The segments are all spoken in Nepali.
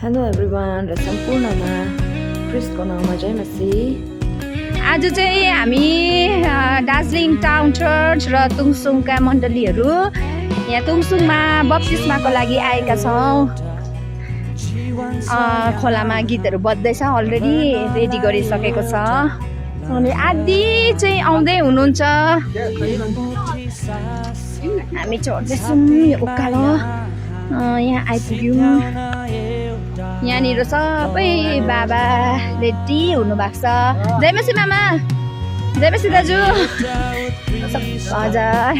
हेलो एभ्रिवान र सम्पूर्णमा क्रिस्टको नाममा जय मसीह। आज चाहिँ हामी दार्जिलिङ टाउन चर्च र तुङसुङका मण्डलीहरू यहाँ तुङसुङमा बप्तिस्माको लागि आएका छौँ। खोलामा गीतहरू बज्दैछ, अलरेडी रेडी गरिसकेको छ अनि आदि चाहिँ आउँदै हुनुहुन्छ। हामी चढ्दैछौँ उकालो, यहाँ आइपुग्यौँ। यहाँनिर सबै बाबा रेडी हुनुभएको छ। जय मसी मामा, जय मसी दाजु, हजुर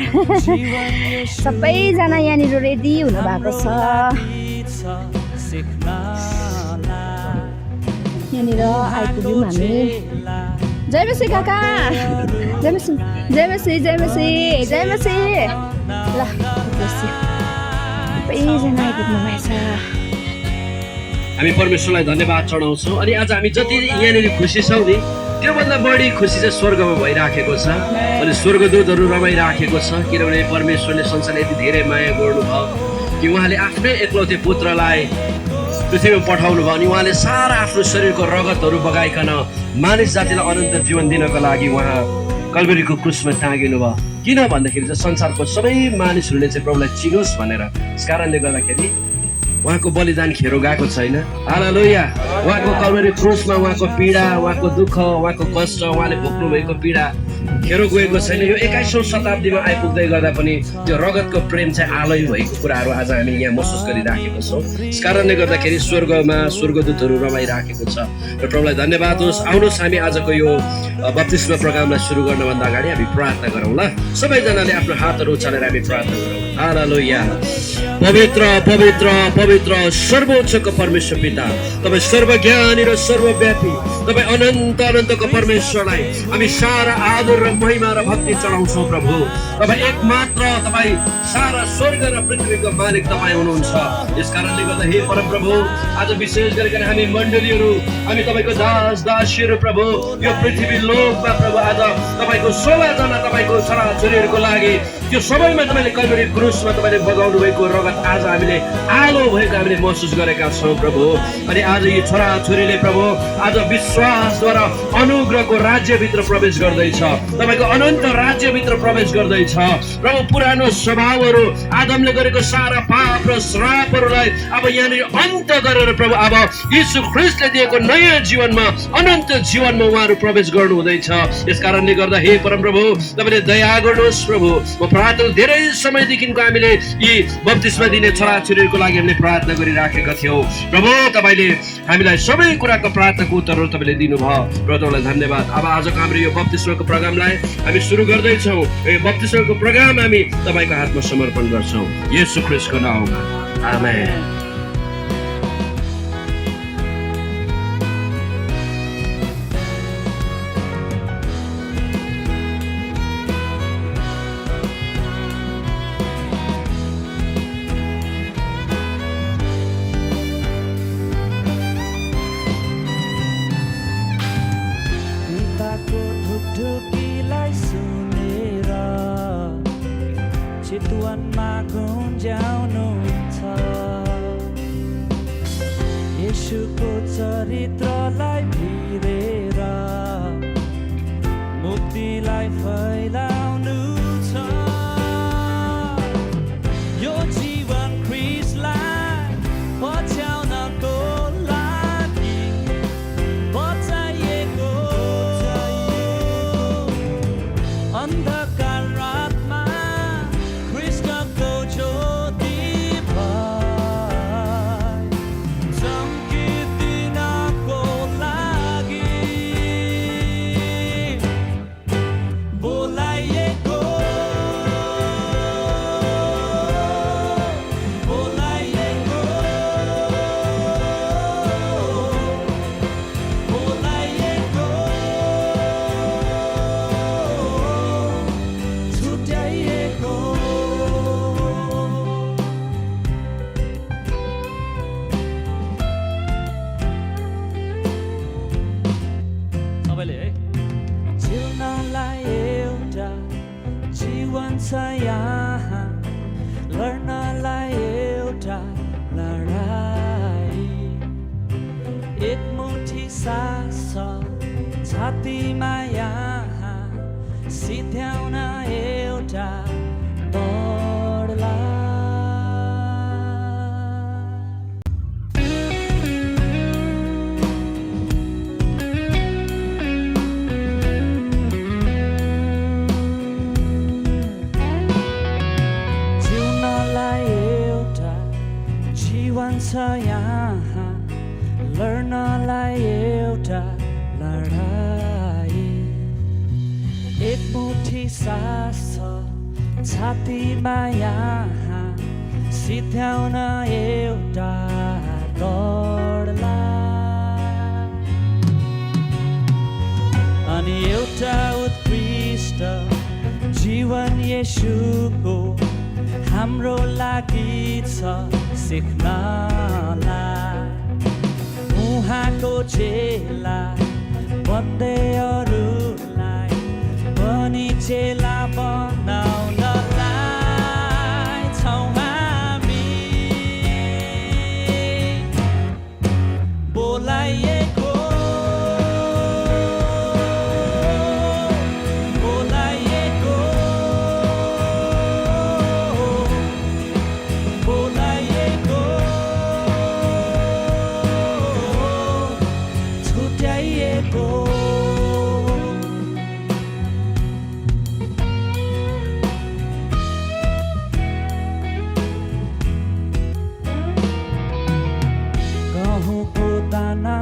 सबैजना यहाँनिर रेडी हुनुभएको छ। यहाँनिर आइपुग्यौँ हामी। जय मसी काका, जय मसी, जय मसी, जय मसी, जय मसी। ल सबैजना आइपुग्नु भएछ। हामी परमेश्वरलाई धन्यवाद चढाउँछौँ। अनि आज हामी जति यहाँनिर खुसी छौँ नि, त्योभन्दा बढी खुसी चाहिँ स्वर्गमा भइराखेको छ। अनि स्वर्गदूतहरू रमाइराखेको छ, किनभने परमेश्वरले संसारले यति धेरै माया गर्नुभयो कि उहाँले आफ्नै एकलौटे पुत्रलाई पृथ्वीमा पठाउनु भयो। अनि उहाँले सारा आफ्नो शरीरको रगतहरू बगाइकन मानिस जातिलाई अनन्त जीवन दिनको लागि उहाँ कल्भरीको क्रुसमा टाँगिनु भयो। किन भन्दाखेरि चाहिँ संसारको सबै मानिसहरूले चाहिँ प्रभुलाई चिनोस् भनेर। यस कारणले गर्दाखेरि उहाँको बलिदान खेरो गएको छैन। हालेलुया। उहाँको कल्भरी क्रुसमा उहाँको पीडा, उहाँको दुःख, उहाँको कष्ट, उहाँले भोग्नु भएको पीडा खेरो गएको छैन। यो 21औं शताब्दीमा आइपुग्दै गर्दा पनि त्यो रगतको प्रेम चाहिँ आलय भएको कुराहरू आज हामी यहाँ महसुस गरिराखेको छौँ। यस कारणले गर्दाखेरि स्वर्गमा स्वर्गदूतहरू रमाइराखेको छ र प्रभुलाई धन्यवाद होस्। आउनुहोस् हामी आजको यो बप्तिस्मा प्रोग्रामलाई सुरु गर्नुभन्दा अगाडि हामी प्रार्थना गरौँ ल। सबैजनाले आफ्नो हातहरू उचालेर हामी प्रार्थना गरौँ। हालेलुया। पवित्र पवित्र पवित्र सर्वोच्चको परमेश्वर पिता, तपाईँ सर्वज्ञानी र सर्वव्यापी, तपाईँ अनन्त अनन्तको परमेश्वरलाई हामी सारा आदर र महिमा र भक्ति चढाउँछौँ। प्रभु तपाईँ एकमात्र, तपाईँ सारा स्वर्ग र पृथ्वीको मालिक तपाईँ हुनुहुन्छ। यस कारणले गर्दा हे परमप्रभु, आज विशेष गरिकन हामी मण्डलीहरू, हामी तपाईँको दास दासीहरू प्रभु, यो पृथ्वी लोकमा प्रभु आज तपाईँको 16जना तपाईँको छोराछोरीहरूको लागि त्यो सबैमा तपाईँले कल्भरी क्रुसमा तपाईँले बगाउनु भएको रगत आज हामीले आलो भएको हामीले महसुस गरेका छौँ प्रभु। अनि आज यी छोराछोरीले प्रभु आज विश्वासद्वारा अनुग्रहको राज्यभित्र प्रवेश गर्दैछ, तपाईँको अनन्त राज्यभित्र प्रवेश गर्दैछ प्रभु। पुरानो स्वभावहरू, आदमले गरेको सारा पाप र श्रापहरूलाई अब यहाँनिर अन्त गरेर प्रभु अब यीशु ख्रीष्टले दिएको नयाँ जीवनमा, अनन्त जीवनमा उहाँहरू प्रवेश गर्नु हुँदैछ। यस कारणले गर्दा हे परमप्रभु तपाईँले दया गर्नुहोस् प्रभु। म प्रार्थना धेरै समयदेखिको हामीले यी बप्तिस्मा दिने छोराछोरीहरूको लागि हामीले प्रार्थना गरिराखेका थियौँ प्रभु। तपाईँले हामीलाई सबै कुराको प्रार्थनाको उत्तरहरू तपाईँले दिनुभयो र तपाईँलाई धन्यवाद। अब आजको हाम्रो यो बप्तिस्माको प्रोग्रामलाई हामी सुरु गर्दैछौँ। यो बप्तिस्माको प्रोग्राम हामी तपाईँको हातमा समर्पण गर्छौँ येशू ख्रीष्टको नाममा, आमेन। चितवनमा गुन्जाउनुहुन्छ येशूको चरित्रलाई भिरेर मुक्तिलाई फैलाउनु छ। यो जीवन ख्रीष्टलाई पछ्याउनको लागि बचाइएको अन्धकार रातमा कृष्णको ज्योति भई चम्किदिनको लागि बोलाइएको सास छातीमा यहाँ सिध्याउन एउटा बढ्ला जिउनलाई एउटा जीवन छ यहाँ लड्नलाई एउटा लडाई एक मुठी सास छ छातीमा यहाँ सिध्याउन एउटा दौडलाई अनि एउटा उत्कृष्ट जीवन येशूको हाम्रो लागि छ सिक्नलाई उहाँको चेला बन्दै अरूलाई पनि चेला बनाउनलाई छौँ हामी बोलाइएको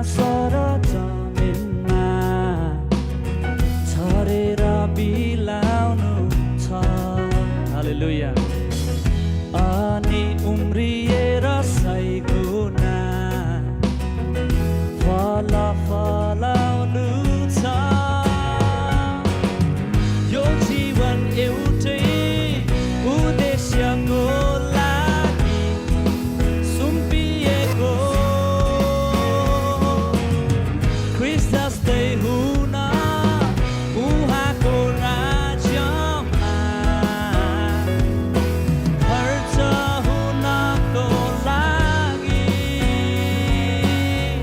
सर जमिनमा छरेर बिलाउनु छ हालेलुया अनि उम्रिएर सय गुना फल फलाउनु छ यो जीवन एउटै उद्देश्यको लागि सुम्पिएको जस्तै हुन उहाँको राज्यमा खर्च हुनको लागि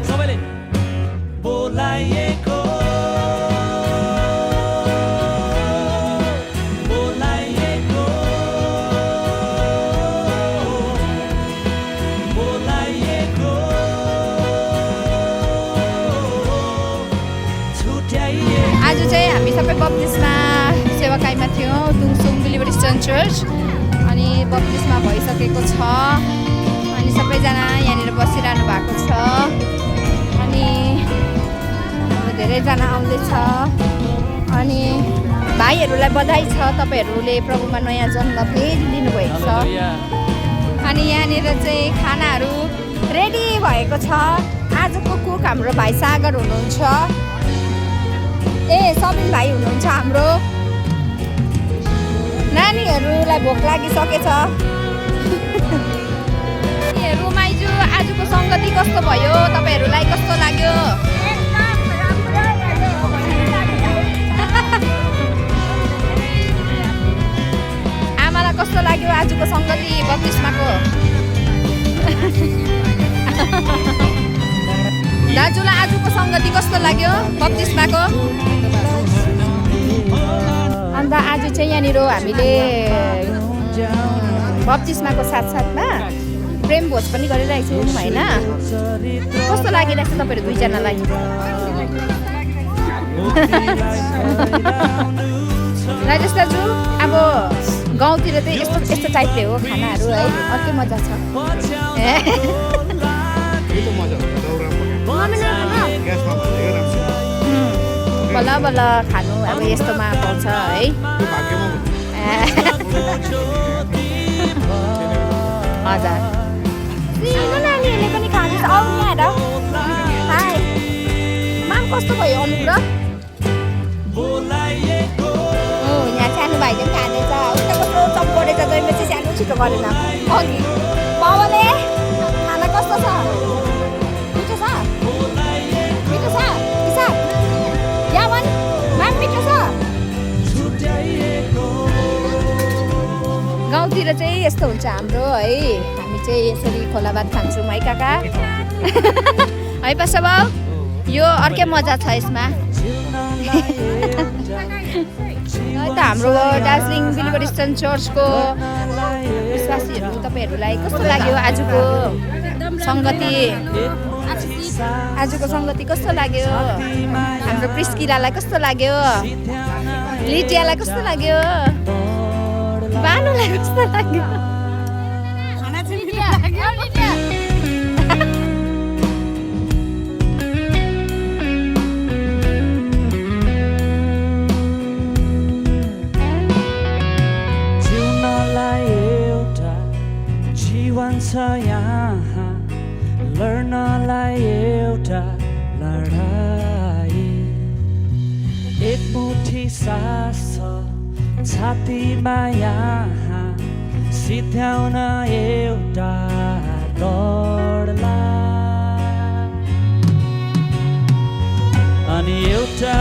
सबैले बोलाइएको बोलाइएको बोलाइएको आज चाहिँ हामी सबै बप्तिस्मा सेवाकाईमा थियौँ तुङसुङ लिबरेसन चर्च अनि बप्तिस्मा भइसकेको छ अनि सबैजना यहाँनिर बसिरहनु भएको छ अनि धेरैजना आउँदैछ अनि भाइहरूलाई बधाई छ तपाईँहरूले प्रभुमा नयाँ जन्म फेरि लिनुभएको छ अनि यहाँनिर चाहिँ खानाहरू रेडी भएको छ आजको कुक हाम्रो भाइ सागर हुनुहुन्छ ए सबिन भाइ हुनुहुन्छ हाम्रो नानीहरूलाई भोक लागिसकेछ रुमाइजू आजको सङ्गति कस्तो भयो तपाईँहरूलाई कस्तो लाग्यो आमालाई कस्तो लाग्यो आजको सङ्गति बप्तिस्माको दाजुलाई आजको सङ्गति कस्तो लाग्यो बप्तिस्माको अन्त आज चाहिँ यहाँनिर हामीले बप्तिस्माको साथसाथमा प्रेम भोज पनि गरिरहेको छौँ होइन कस्तो लागिरहेको छ तपाईँहरू दुईजनालाई राजेश दाजु अब गाउँतिर चाहिँ यस्तो यस्तो टाइपले हो खानाहरू है अर्कै मजा छ बल्ल बल्ल खानु अब यस्तोमा पाउँछ है हजुर नानीहरूले पनि खान्छ आउनु यहाँ हाई माम कस्तो भयो अनुग्रह यहाँ सानो भाइले पनि खाँदैछ उता कस्तो चम्पडेछ जहिले चाहिँ सानो छिटो गरेन अघि बाबाले खाना कस्तो छ मिठो छ मिठो छ पिसा यामन माम मिठो छ गाउँतिर चाहिँ यस्तो हुन्छ हाम्रो है हामी चाहिँ यसरी खोला भात खान्छौँ है काका है पासा बाउ यो अर्कै मजा छ यसमा त हाम्रो दार्जिलिङ बिलिभर चर्चको विश्वासीहरू तपाईँहरूलाई कस्तो लाग्यो आजको सङ्गति कस्तो लाग्यो हाम्रो प्रिस्किलालाई कस्तो लाग्यो लिडियालाई कस्तो लाग्यो बानुलाई कस्तो लाग्यो छ यहाँ लड्नलाई एउटा लडाई एक मुठी सास छ छातीमा यहाँ सिध्याउन एउटा दौडलाई अनि एउटा